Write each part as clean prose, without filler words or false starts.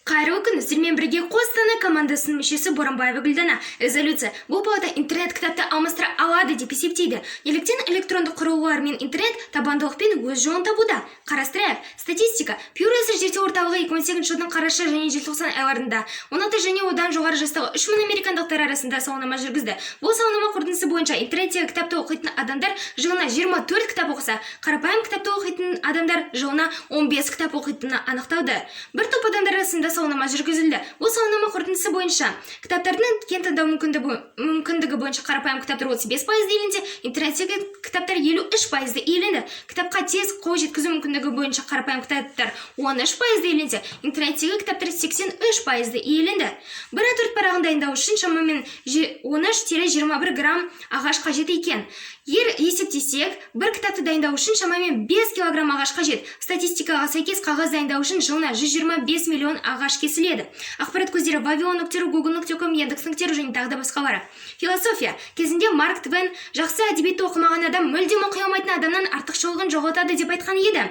Қайырлы күн! Сіздермен бірге Қостанай командасының мүшесі Боранбаева Гүлдана. Резолюция: бұл палата интернет кітапты алмастыра алады деп есептейді. Неліктен электронды құрылғылар мен интернет табандылықпен өз жолын табуда? Қарастырайық. Статистика. Pew Research зерттеу орталығы 2018 жылдың қараша және желтоқсан айларында 16 және одан жоғары жастағы 3000 американдықтар арасында сауалнама жүргізді. Бұл сауалнама қорытындысы бойынша, интернеттегі кітапты оқитын адамдар жылына 24 кітап оқыса, қарапайым кітапты оқитын адамдар жылына 15 кітап оқитыны анықталды. Бір топ адамдар арасында сауалнама жүргізілді. Бұл сауалнама қорытындысы бойынша, кітаптардың кең таңдау мүмкіндігі бойынша қарапайым кітаптар 35% иеленсе, интернеттегі кітаптар 53% иеленді. Кітапқа тез қол жеткізу мүмкіндігі бойынша қарапайым кітаптар 13% иеленсе, интернеттегі кітаптар 83% иеленді. Бір А4 парағын дайындау үшін шамамен 13-21 грамм ағаш қажет екен. Егер есептесек, бір кітапты дайындау үшін шамамен 5 килограмм ағаш қажет. Статистикаға сәйкес, қағаз дайындау үшін жылына 125 миллион ағаш кесіледі. Ақпарат көздері: Вавилон.ру, Google.com, Яндекс.ру және тағы да басқалары. Философия. Кезінде Марк Твен «Жақсы әдебиетті оқымаған адам мүлдем оқи алмайтын адамнан артықшылығын жоғалтады» деп айтқан еді.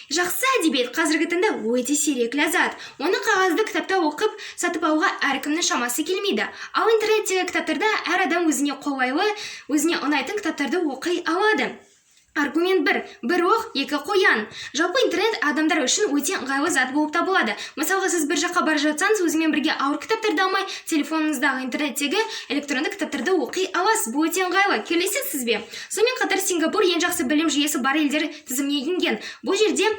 Жақсы әдебиет қазіргі таңда өте сирек ләззат. Оны қағазды кітапта оқып, сатып алуға әркімнің шамасы келмейді. Ал интернеттегі кітаптарда әр адам өзіне қолайлы, өзіне ұнайтын кітаптарды оқи алады. Аргумент 1: бір оқ, екі қоян. Жалпы, интернет адамдар үшін өте ыңғайлы зат болып табылады. Мысалға, сіз бір жаққа бара жатсаңыз, өзімен бірге ауыр кітаптарды алмай, телефоныңыздағы интернеттегі электронды кітаптарды оқи аласыз. Бұл өте ыңғайлы, келісесіз бе? Сонымен қатар, Сингапур ең жақсы білім жүйесі бар елдер тізіміне енген. Бұл жерде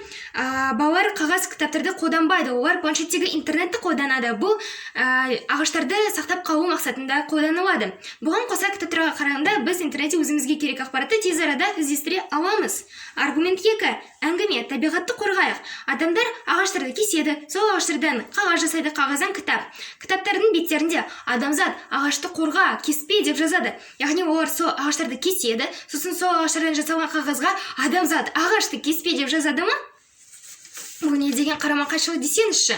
балалар қағаз кітаптарды қолданбайды, олар планшеттегі интернетті қолданады. Бұл ағаштарды сақтап қалу мақсатында қолданылады. Бұған қоса, кітаптарға қарағанда біз интернетте өзімізге керек ақпаратты тез арада іздестіре аламыз. Аргумент 2: әңгіме. Табиғатты қорғайық. Адамдар ағаштарды кеседі, сол ағаштардан қағаз жасайды, қағаздан кітап. Кітаптардың беттерінде «Адамзат, ағашты қорға, кеспе» деп жазады. Яғни олар сол ағаштарды кеседі, сосын сол ағаштардан жасалған қағазға «Адамзат, ағашты кеспе» деп жазады ма? Бұл не деген қарама қайшылық десеңізші?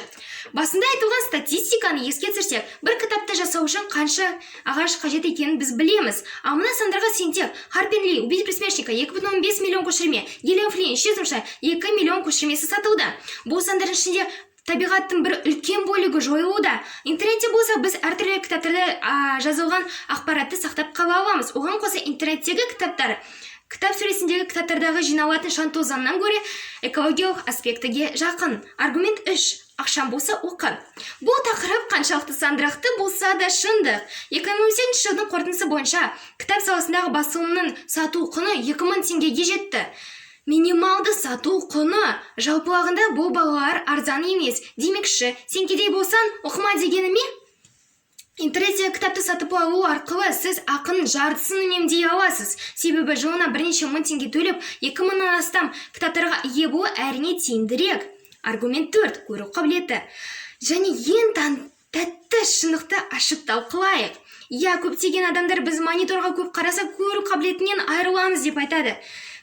Басында айтылған статистиканы еске түсірсек, бір кітапты жасау үшін қанша ағаш қажет екенін біз білеміз. Ал мына сандарға сенсек, Харпер Ли «Убить пересмешника» 2,5 миллион көшірме, Гиллиан Флинн «Исчезнувшая» 2 миллион көшірмесі сатылды. Бұл сандардың ішінде табиғаттың бір үлкен бөлігі жойылуда. Интернетте болса, біз әртүрлі кітаптарда жазылған ақпаратты сақтап қала аламыз. Оған қоса, интернеттегі кітаптар кітап сөресіндегі кітаптардағы жиналатын шаң тозаңнан гөрі экологиялық аспектіге жақын. Аргумент 3: ақшаң болса, оқы. Бұл тақырып қаншалықты сандырақты болса да, шындық. 2018 жылдың қорытындысы бойынша, кітап саласындағы басылымның сату құны 2000 теңгеге жетті. Минималды сату құны. Жалпылағанда, бұл бағалар арзан емес. Демекші, сен кедей болсаң, оқыма дегені ме? Интернеттегі кітапты сатып алу арқылы сіз ақының жартысын үнемдей аласыз. Себебі жылына бірнеше мың теңге төлеп, 2000-нан астам кітаптарға ие болу, әрине, тиімдірек. Аргумент 4: көру қабілеті. Және ең тәтті шындықты ашып талқылайық. Иә, көптеген адамдар біз мониторға көп қарасақ, көру қабілетінен айырыламыз деп айтады.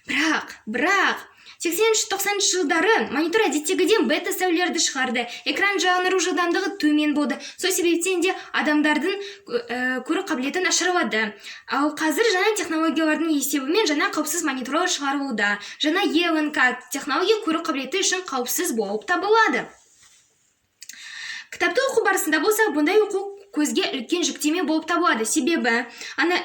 Бірақ 80-90 жылдары монитор әдеттегіден бета сәулелерді шығарды, экран жанару жылдамдығы төмен болды. Сол себептен де адамдардың көру қабілеті нашарлады. Ал қазір жаңа технологиялардың есебімен жаңа қауіпсіз мониторлар шығарылуда. Жаңа ЕЛНК технология көру қабілеті үшін қауіпсіз болып табылады. Кітапты оқу барысында болса, бұндай оқу көзге үлкен жүктеме болып табылады. Себебі ана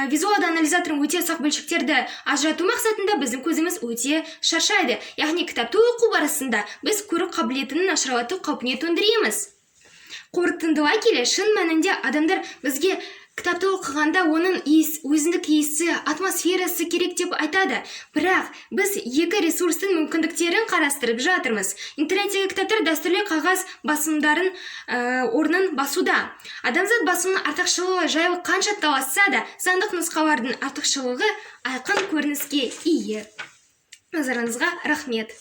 визуалды анализатордың өте ұсақ бөлшектерді ажырату мақсатында біздің көзіміз өте шаршайды. Яғни кітапты оқу барысында біз көру қабілетінің нашарлату қаупіне төндіреміз. Қорытындылай келе, шын мәнінде адамдар бізге кітапты оқығанда оның иіс, өзіндік иісі, атмосферасы керек деп айтады. Бірақ біз екі ресурстың мүмкіндіктерін қарастырып жатырмыз. Интернеттегі кітаптар дәстүрлі қағаз басылымдарын орнын басуда. Адамзат басылымның артықшылығы жайлы қанша таласса да, сандық нұсқалардың артықшылығы айқын көрініске ие. Назарыңызға рахмет.